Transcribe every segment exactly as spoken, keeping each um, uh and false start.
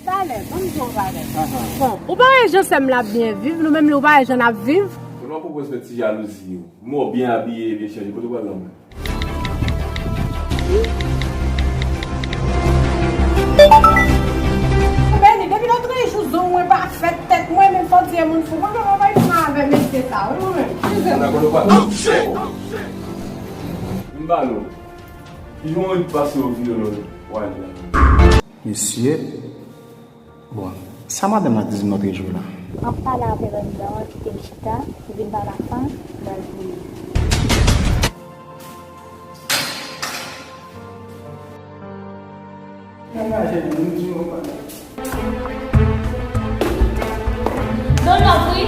Talè, ban m di w yon bagay. Bon, ou pa wè jan sè m la ap byen viv, nou menm li ou pa wè jan n ap viv. Ou nan pwopòz fè ti jalouzi yo. Mò byen abiye, byen chanje, kote w pral nan mwen? Beni, depi lòt jou zong mwen pa fèt tèt mwen, menm fò di e moun fou. Mwen menm anpayi pran avè mesye sa, wi, mwen menm. Eskize m. M ba nou. Ki jan w pase yo viyole w ale la? Mesye, bon, sa madanm nan te di m lòt jou la? M ap pale avè l anndan an, kite m chita, m vin pa la fen, m al goumen. Nan mache, nou di yon bagay. Don lòv wi.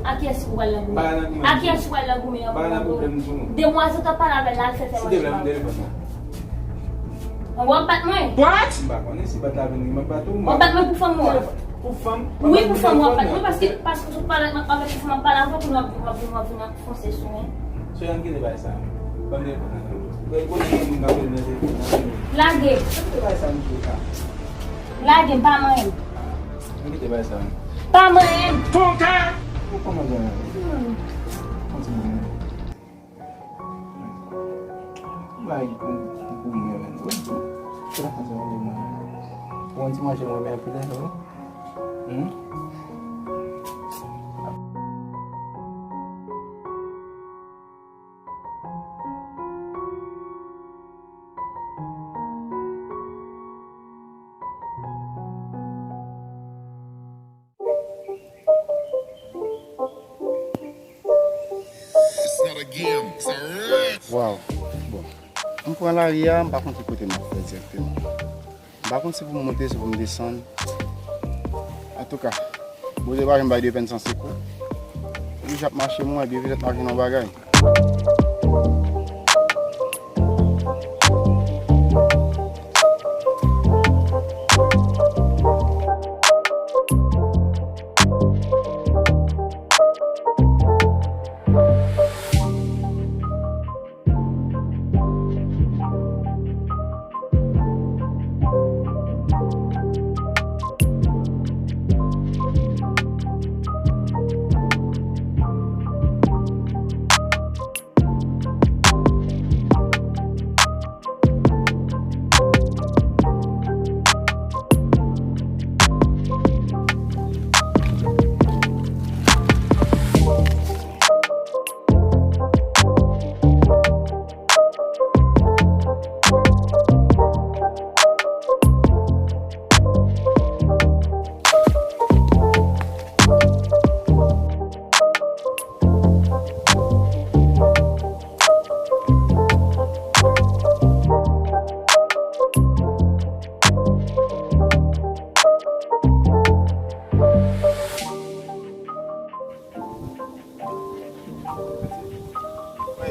A kiyès ou pral nan goumen? Pa nan goumen. A kiyès ou pral nan goumen an? Pa nan pwoblèm di nou. Demwazèl t ap pale avè l la, l fè fè manch. Silvouplè, ban m telefòn nan. W ap bat mwen? What? M pa konnen si bat la vin, m ap bat ou. W ap bat mwen pou fanm ou an? Pou fanm? Wi, pou fanm ou ap bat mwen, paske, paske sou pale avèk pou fanm ap pale avè w, pou nou ap vin, w ap vin, w ap vin fonse sou mwen. Sou yon kite bay sa. Ban m telefòn nan. Ou konnen gen moun k ap rele nan telefòn nan. Lage. Kite bay sa, m di w sa. Lage m, pa manyen m. Mwen kite bay sa. Pa manyen m. Tonka! Ou kòmanse manyen m. Yon ti moman. Bay pou, pou mwen menm. Wi. Se la fè sa mwen menm. Pou yon ti manje mwen menm, pita, non? Hmm? It's not a game, it's a rap. Waw. Bon. M pran lari a, m pa konn ki kote m ap fè egzakteman. M pa konn si pou m monte, si pou m desann. Antouka, Bondye pa janm bay de pèn san sekou. Oblije ap mache, mwen, byen petèt mache nan bagay.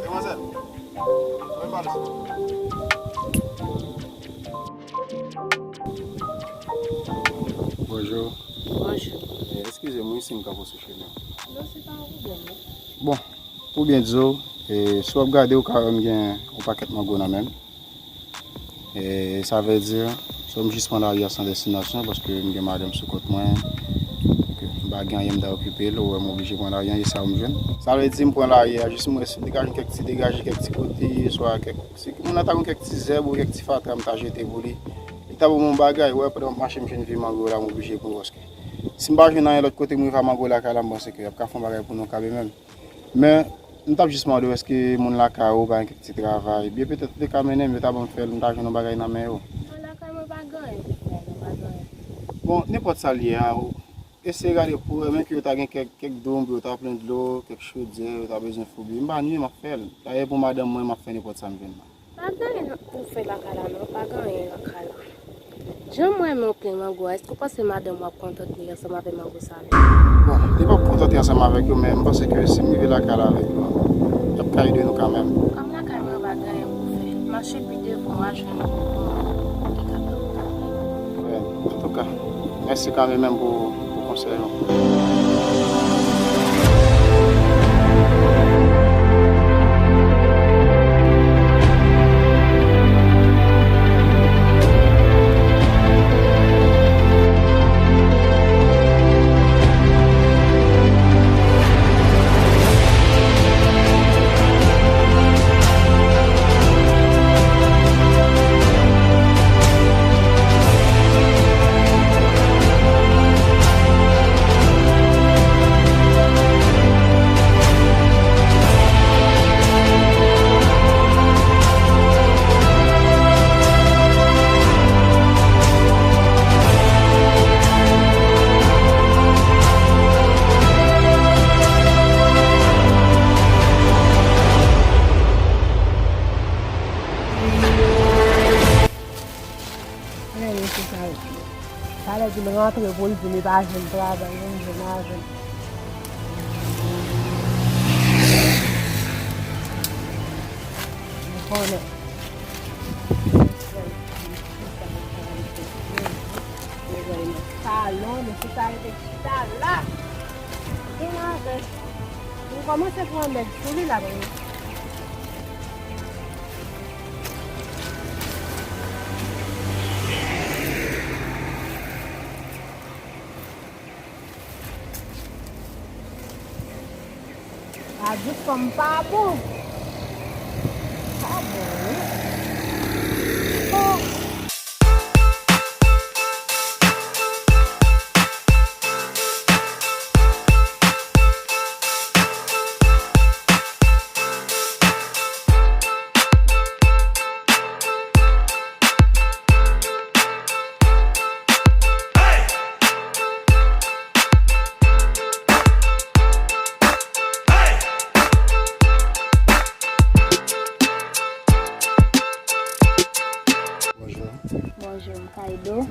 Demwazèl, mwen pale. Bonjou. Bonjou. Eh, eskize m, wi, si m kanpe sou chemen. Non, se pa yon pwoblèm, non. Bon, pou byen di w, eh, si w ap gade, ou ka wè m gen yon pakèt mango nan men m. E sa vle di, so m jis pran lari a san destinasyon, paske m gen madanm sou kont mwen, ke m pa gen anyen m ta okipe l, ou wè m oblije pran lari a, e sa m jwenn. Sa vle di m pran lari a, jis m wè si m degaje kèk ti, degaje kèk ti kote, swa kèk, si moun nan ta gen kèk ti zèb ou kèk ti fatra m ta jete pou li. Li ta ban m yon bagay, ou wè, pandan m ap mache m jwenn vye mango la, m oblije pran, paske si m pa jwenn anyen lòt kote m rive a mango lakay la, m panse ke y ap ka fè yon bagay pou nou kanmenm. Men, m t ap jis mande w, èske moun lakay ou pa gen kèk ti travay? Byen petèt, ou te ka mennen m, yo ta ban m fè l, m ta jwenn yon bagay nan men yo. Non, lakay mwen pa gen anyen pou fè, non, pa gen anyen. Bon, nenpòt sa l ye a, ou eseye gade pou wè, menm ke yo ta gen kèk, kèk doum pou yo ta plen dlo, kèk chodyè, yo ta bezwen foubi. M pa nye, m ap fè l. Dayè, pou madanm mwen, m ap fè nenpòt sa m jwenn la. Pa gen anyen pou fè lakay la non, pa gen anyen lakay la. Jan mwen renmen w plen mango a, èske w panse madanm ou ap kontan li ansanm avè mango sa yo? Bon, li p ap kontan li ansanm avèk yo, men m panse ke si m rive lakay la avèk yo, y ap ka ede nou kanmenm. Kòm lakay mwen pa gen anyen pou fè, mache pi devan w a jwenn yon moun ki ka fè w travay. Antouka, mèsi kanmenm pou, pou konsèy ou. Ann, mesye sa yo. Talè di m rantre pou l di m li pa jwenn travay, menm jwenn avè m. M konnen. Talon, mesye sa rete chita la. Vin avè. M kòmanse pran mèg sou li la, men. A di fanm pa bon. Pa bon, wi. Oh. Bonjou. Bonjou, m ka ede w?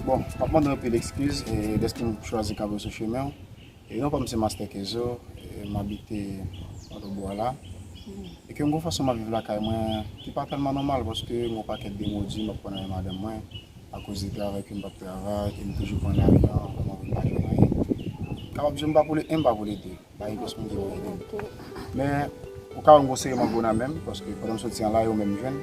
Bon, m ap mande w anpil ekskiz, e, dèske m chwazi kanpe sou chemen w. E non pa m se Master Kezo, e m abite Antobo a la. E ke m gon fason m ap viv lakay mwen ki pa tèlman nòmal, paske m gon pakèt de modi m ap pran nan men madanm mwen, akoz li travay ke m p ap travay, e m toujou pran lari an, kòman pou m pa jwenn anyen. Kapab di w m pa pou le en, m pa pou le de. Pa gen pyès moun ki pou ede m. Men, ou ka wè m gon seri mango nan men m, paske pandan m soti an la, yo menm jwenn.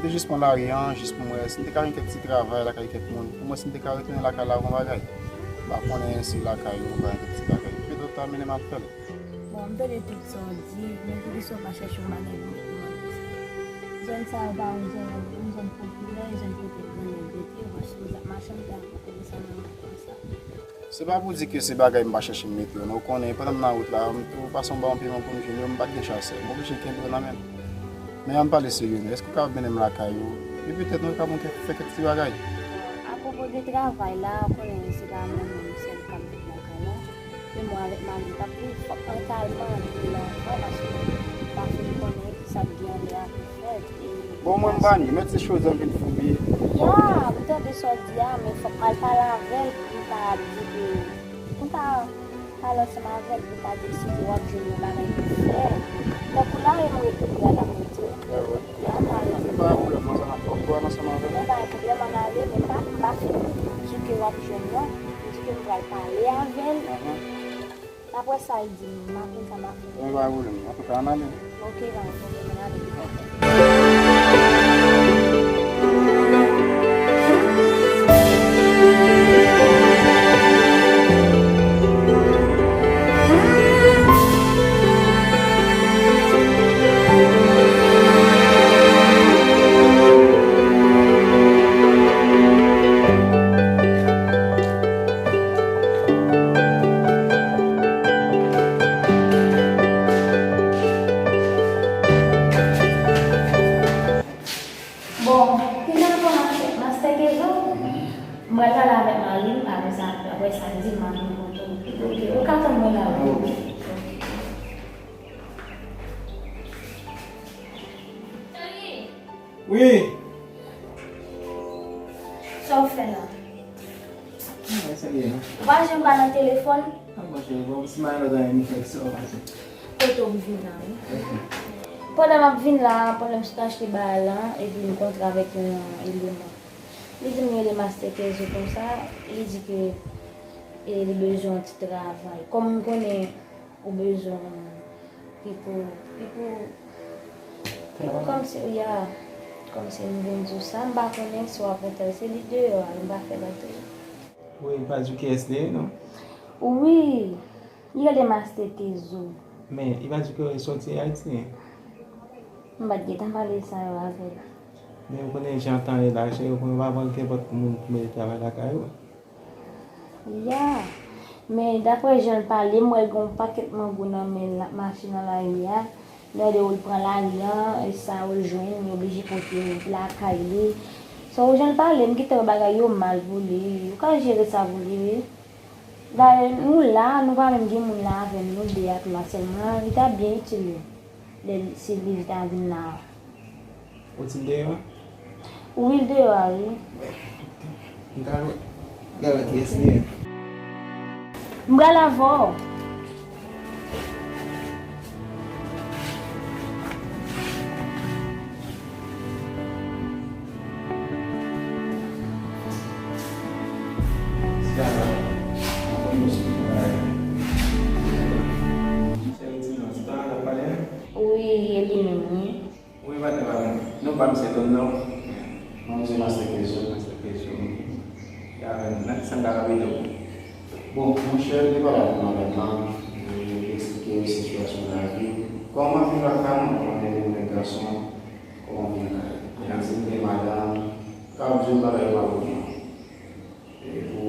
M te jis pran lari an, jis pou m wè si m te ka jwenn kèk ti travay lakay kèk moun. Pou mwen, si m te ka retounen lakay la, yon bagay. M pa konnen si lakay ou pa gen kèk ti bagay. Petèt ou ta mennen m ap fè l. Bon, m tande tout sa w di, men poukisa w pa chèche yon bagay pou mete nan plis? Zòn sa yo pa yon zòn, yon zòn popilè, zòn kote granmèt rete, ou pa sipoze ap mache anba kote sa nan yon kwen sa. Se pa pou di ke se bagay m pa chèche m mete yo, non. Ou konnen, pandan m nan wout la, m tou pase anba yon pye mango m jwenn yo, m pa t gen chasè. M oblije kenbe yo nan men m. Men ann pale serye, non. Èske w kapab mennen m lakay ou? E petèt nou kapab fè kèk ti bagay. Apwopo de travay la, ou konnen se pa mwen menm sèl k ap viv lakay la. Se mwen avèk mari m k ap viv. Fòk mwen ta al mande l anvan, paske m pa fin konnen kisa k gen anlè a pou fèt. E Bon, mwen m pa ni, mèt se chozè m vin foubi. Ya, m tande sa w di a, men fòk m al pale avè l pou m ta di ke, pou m ta pale ansanm avè l pou m ta di l si w ap jwenn yon bagay pou fè. Tankou la, e m Sa l di m, m ap jwenn sa m ap jwenn. Mwen pa pwoblèm. Antouka, ann ale. Ok, pa gen pwoblèm, ann ale. Bon, ki jan pou master, master Kezo? M pral pale avèk mari m, apre sa, apre sa, di m mari m kote w. Ok, ou ka tann mwen la, wi. Ok. Wi. Sa w fè la? Mwen serye non. Ou pa janm pa nan telefòn? A, mwen cheri, bon, si mwen lòt ane, m fè sa w pase. Kote w vin la, wi. Pandan m ap vin la, pandan m sot achte bagay la, epi m kontre avèk yon eleman. Li di m li rele Master Kezo konsa, li di ke, e, li bezwen yon ti travay. Kòm m konnen ou bezwen pi pou, pi pou, pi pou kòmsi, ya, kòmsi m vin di w sa, m pa konnen si w ap enterese, li deyò a, m pa fè l antre. Wi, li pa di w kiyès li ye, non? Wi, li rele Master Kezo. Men, li pa di w ke li soti Ayiti? M pa t gentan pale sa yo avè l. Men ou konnen jan tan ye la, cheri, ou konnen w pa konn kenpòt moun pou mete travay lakay ou. Ya. Men daprè jan l pale, m wè l gen yon pakèt mango nan men l, l ap mache nan lari a. Lè ou pran lari an, e sa ou jwenn, li oblije pote lakay li. Sa ou jan l pale, m gentan wè bagay yo mal pou li. Ou ka jere sa pou li, wi. Dayè, nou la, nou pa menm gen moun la avè n, nou de a tou la sèlman, li ta byen itil li. Lè l, si li ta vin la. Ou di l deyò a? Wi, l deyò a, wi. M ta wè. M ta wè kiyès li ye. M pral avè w. Wi, e li menm, wi. Wi, patnè pa m. Non pa m se Don, non. Non, se Master Kezo. Master Kezo. Ki avè m. Nan ki sa m ka rele w? Bon, monchè, m te pale avèk madanm nan, e, li eksplike m sitiyasyon lavi. Kòman m ap viv ak madanm, kòman m ap ede nèg gason, kòman m ap viv ak. Li di m gen madanm, ka ap di m bagay yo pa bon non. E pou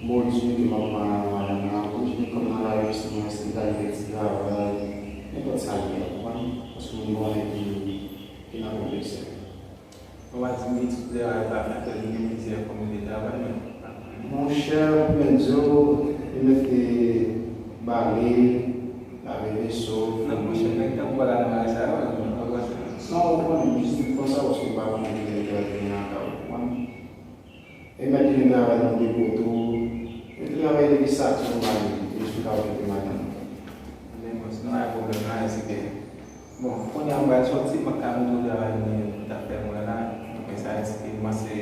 modil ke m ap pran nan madanm nan, pou jwenn kòb nan lari, si mwen, si m ta jwenn ti travay, nenpòt sa li ye, ou konprann? Paske moun konnen ki, ki nan pwoblèm sèl. Ou pa di m etid li a, li pa fè, li gen plizyè fòm de travay, men. Monchè, pou byen di w, li mete bale, lave veso. Non, monchè, nèg tankou w la nan bagay sa yo, non, non, non. Non, ou konnen, m jis di konsa, paske m pa konnen ki nèg ki al vini lakay ou, ou konprann? E mèt li gen travay nan depo tou. Li travay depi Saturn, li jis pa okipe madanm. Men bon, sinon pa gen pwoblèm, nan eseye. Bon, kounye a m pral soti, m pa ka montre w travay mwen t ap fè mwen la. Men sa eseye, mwen se,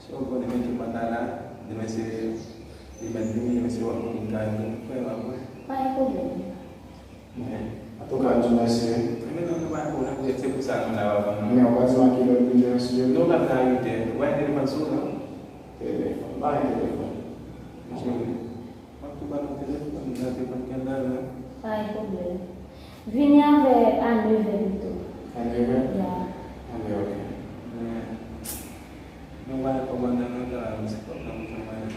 se w konnen men tout maten la, demen se, demen vini, demen se w ap moute kay mwen, frè m ap wè. Pa gen pwoblèm. Men, antouka, m di w mèsi, wi. Men non, nou pa gen pwoblèm, se pou sa nou la, papa, non. Men, ou pa di m a kilè w vin jwenn sou yo? Nou la nan uit è. Ou pa gen telefòn sou ou, non? Telefòn, pa gen telefòn. Mèsi, wi. M ap tou ba nou telefòn, nou nan telefòn kandal la. Pa gen pwoblèm. Vini avè a nèv è pito. A nèv è? Ya. Anben, ok. Men, Nou pral kòmandan nan tan an, se kòb nan bouton mwen.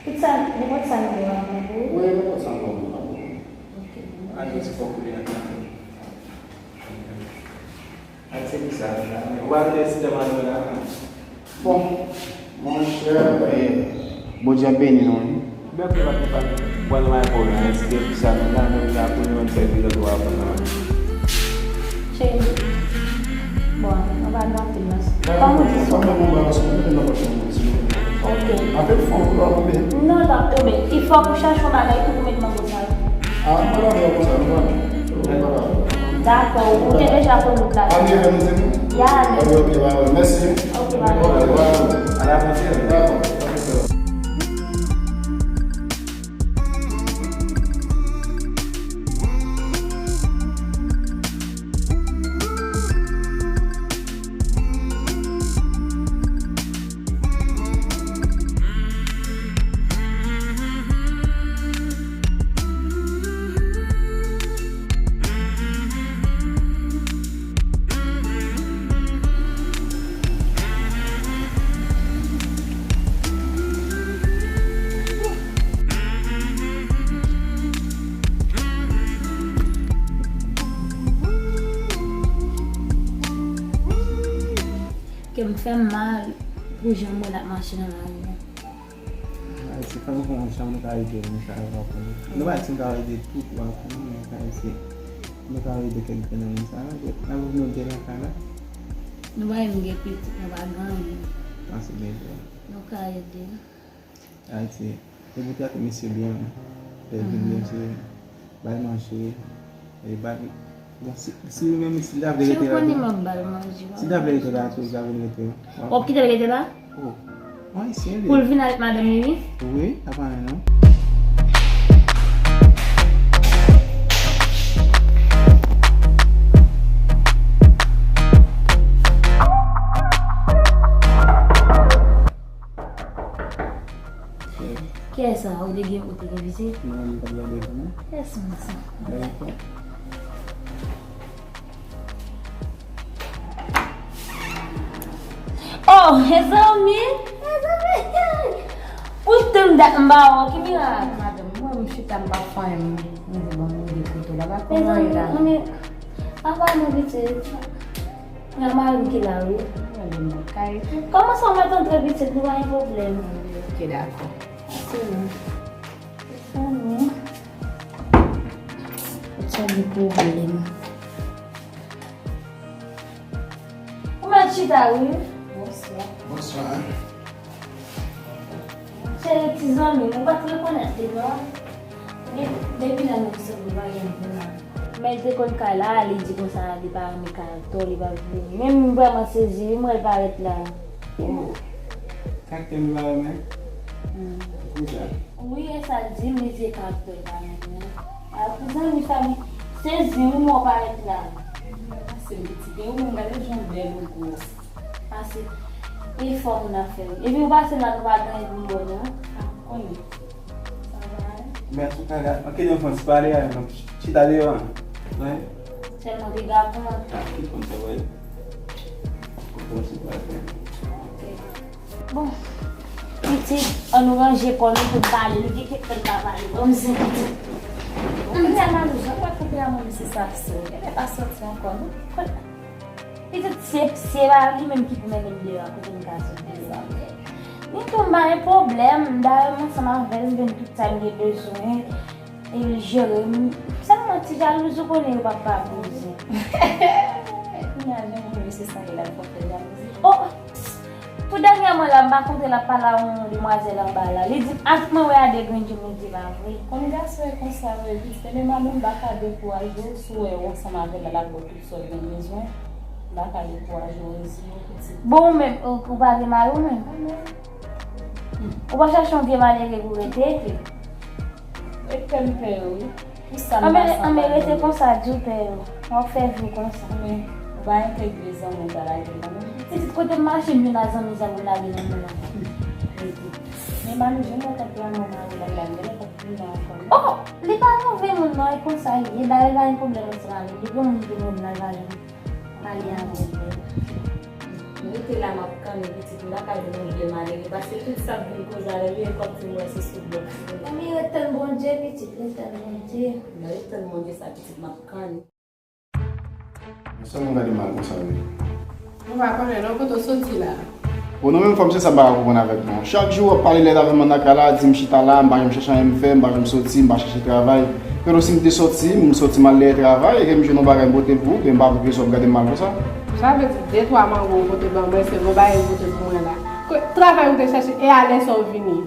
Tout sa, nenpòt sa nou gen, w ap ban pou ou? Wi, nenpòt sa nou ban pou ou, pa pwoblèm. Ok. Al jwenn ti kòb pou li an tan. Al sèvi sa la. Ou pa vle ti dèman nou la. Bon, monchè, eh, Bondye ap beni nou, wi. Bèl pou w ap pale. Bon, nou pa gen pwoblèm, se pou sa nou la, nou la pou nou menm sèvi lòt ou aprann nan. Cheri, bon, nou pa gen anpil nan. Kòman ou di sou mwen? Ok. Apre fò w ap tonbe. Non, l ap tonbe. Il fò ou chache yon bagay tou pou met mango sa yo. Ah, mwen la, mwen konsa, nou pa. Dakò, ou te deja konn wout la. Ann rive, nou di nou? Ya, ale. Ok, ok, bye, bye. Mèsi. Ok, bye. Ok, bye. Ala, mèsi. Dakò. Kè m fè m mal pou jan m wè l ap mache nan lari a. Ay, se fanm konn jan nou ka ede, nou ka ede. Nou pa di nou ka ede tout, w ap konnen, men ka ede. Nou ka ede kèk grenn moun sa yo, n ap vin nou de lakay la. Nou pa menm gen pitit, nou pa gen anyen. Pase byen fè. Nou ka ede. Ayiti. Depi w trete mesye byen, lè l vin mesye, ba l manje, e ba l, bon, si, si li menm, si li ta vle rete la tou, si li ta vle rete la tou, li ta vin rete. W ap kite l rete la? Oh, w Ayisyen li. Pou l vin avèk madanm li, wi? Wi, apa non? Kiyès sa? Ou te gen, ou te gen vizit? Non, m pa t gade pou mwen. Kiyès moun sa? Gade pou. Oh, mezanmi, mezanmi. Ou tann dat m ba ou, ki mirak? Madanm, mwen, m chita, m pa fè anyen, m rive ban m rive kote w la, gad kòman w ye la. Mezanmi, apa nou pitit? Nan mari m ki la, wi. Mwen vin nan kay. Kòman sa w mèt antre pitit, nou pa gen pwoblèm. Ok, dakò. Ase bon. Ase bon. Sa gen pwoblèm. Ou mèt chita, wi. Bonswa. Bonswa. Se ti zanmi m, ou pa t rekonèt li, non? Depi lè nou sot, nou pa janm vin la. Men l te konn kay la, li di konsa, li pa renmen karaktè w, li pa vle. Men m vrèman sezi, wi, m wè l pa ret la. Oh. Karaktè m pa renmen? Hmm. Poukisa? Wi, e sa l di m, li di e karaktè l pa renmen. A, pou zanmi, fanmi, sezi, wi, m wè w pa ret la. Pase m pitit, e ou menm, gade jan w bèl ou gwo. Pase, e fò moun ap fè wi. Epi ou pase la, nou pa gen anyen pou n bò, non? A, konnen. Sa va, wi. Men antouka, gad, manke de fon, se pa ale a, non. Chita deyò a. Wi. Sèlman piga pran. A, ki konn sa, wi. Ou konn se pa fè. Ok. Bon. Pitit, ann nou ranje kò nou pou n pale. Nou gen kèk tan n pa pale. Ban m zen pitit. Bon, kounye a, Malouzo, ou pa t konprann a mwen, mesye sa ap sou. Genlè pa sòti ankò, non? Pitit, se, se pa li menm ki pou mennen m deyò a, kote m ka sot deyò a. Ni tou, m pa gen pwoblèm. Dayè, m ansanm avè l, m jwenn tout sa m gen bezwen. E l jere m. Sèlman ti jalouzi, ou konnen yo p ap pa poze. Kounye a, jan mwen mesye sa ye la, l fè jalouzi. Oh! Tou dènyèman la, m pa kontre l ap pale a yon demwazèl anba la. Li di m, ak mwen wè a de grenn je m, li di pa vre. Konn gason e konsa vre, pitit. Men madanm, m pa ka dekouraje w, si w wè w ansanm avè l, l ap ba w tout sa w gen bezwen. M pa ka dekouraje w, reziye w, pitit. Bon, ou menm, ou, ou pa gen mari ou menm? Non. Ou pa chache yon vye malere pou rete? Rete m pè yo, wi. Pou sa m pa sanble. Anben, anben, rete konsa, di w pè yo. W ap fè vi w konsa. Men, ou pa entegre zanmi w ta lage nan men. Pitit, kote m mache m jwenn a zanmi sa pou lage nan men an? Men Malouzo, m wè tèt la mwen mare la, la, genlè t ap vin la ankò, non? Oh! Li pa move moun non, e konsa li ye. Dayè, l pa gen pwoblèm ansanm avè l. Li gen moun ki renmen l, l pa janm pale avè l. Rete la, m ap kanni, pitit, m pa ka di nou vle malere, paske tout sa k vin koze avè l yo, e kòmsi m wè se sou blòf li. Anben, ret tann Bondye, pitit, ret tann Bondye. Mwen ret tann Bondye sa, pitit, m ap kanni. Sa moun gade mal konsa, wi. Ou pa konnen non, kote w soti la. Bon, nou menm fanm, se sa m pa ka konprann avèk nou. Chak jou w ap pale lèd avè m annaka la, di m chita la, m pa janm chèche anyen m fè, m pa janm soti, m pa chèche travay. Pero si m te soti, m soti m al dèyè travay, e ke m jwenn yon bagay m pote l pou ou, men m pa pou ke w ap gade m mal konsa. Sa vle di de twa mango w pote ban mwen, se yon bagay ou pote pou mwen la. Travay ou te chèche, e alè sa w vini?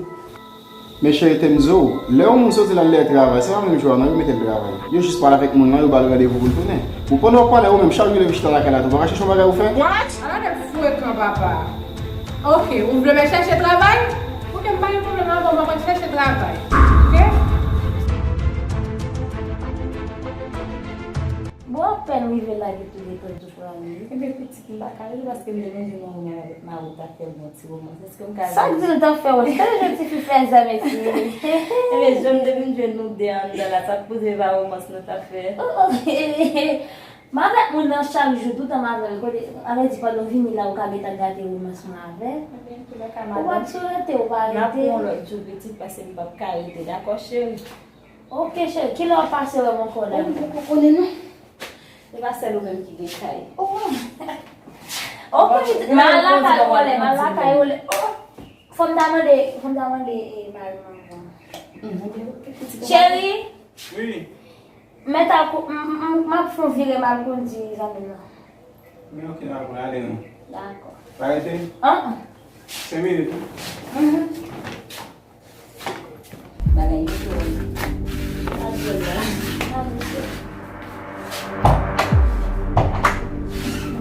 Men cheri, te m di w, lè yon moun soti l al dèyè travay, se pa menm jou a non yo mete l travay. Yo jis pale avèk moun lan, yo ba l randevou pou l tounen. Bon, pandan w ap pale, ou menm, chak jou leve chita lakay la, tou pa ka chèche yon bagay ou fè? Ala nèg frekan, papa. Ok, ou vle m al chèche travay? Ok, m pa gen pwoblèm avè w, m ap al chèche travay. Ok? Bon, apèn rive la, gen tou gen tan. Ebyen, pitit, m pa ka rete paske m te vin jwenn yon moun avèk mari w t ap fè bon ti romans. Èske m ka... Sa k di l t ap fè romans? Tande jan tifi fè zè, mesye. Ebyen, jan m te vin jwenn nou de anndan la, sa k poze pa romans nou t ap fè? Oh, oh. M avèk moun nan chak jou, toutan m avè l. Kote, avè di pandan w vini la, ou ka gentan gate romans mwen avè l. Ebyen, antoulèka, madanm, ou pa t sou rete, ou pa rete. N ap wè yon lòt jou, pitit, paske m p ap ka rete. Dakò, cheri? Ok, cheri, kilè w ap pase wè m ankò la? Ou, ou konnen non. Se pa sèl ou menm ki gen kay. Oh. Ok, pitit, m al lakay Rolè, m al lakay Rolè. Oh, fò m ta mande, fò m ta mande, eh, mari m anvan. Cheri, wi. Mèt a kou-, m, m, m, m ap fè yon vire m al kondi zanmi m nan. Men ok, dakò, ale non. Dakò. Pa rete? An an. Senk minit wi. Mhm. Bagay yo dwòl. Sa dwòl la. Sa dwòl.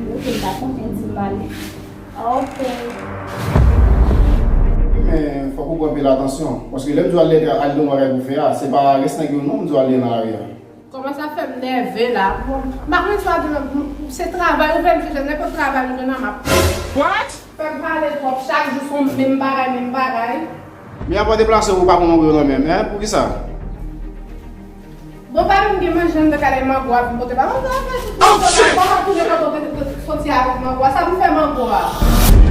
Yo te pa konnen di m ale. Ok. Men fòk ou pran anpil atansyon. Paske lè m di w al lè al gen yon bagay pou fè a, se pa rès nèg yo non m di w al lè nan lari a. Kòmanse ap fè m nève la. Bon, m pa konn swa de se travay ou fè m chèche nenpòt travay ou jwenn an m ap. What? Fè m pale twòp chak jou se yon menm bagay, menm bagay. Men apre deplase ou pa pran mango yo nan men m, en? Poukisa? Bon, pa vin gen manje anndan kay la, mango a vin pote ba mwen. Sa fè tout moun konn la, kòman tou nenpòt ou te soti avèk mango a? Sa pou fè mango a?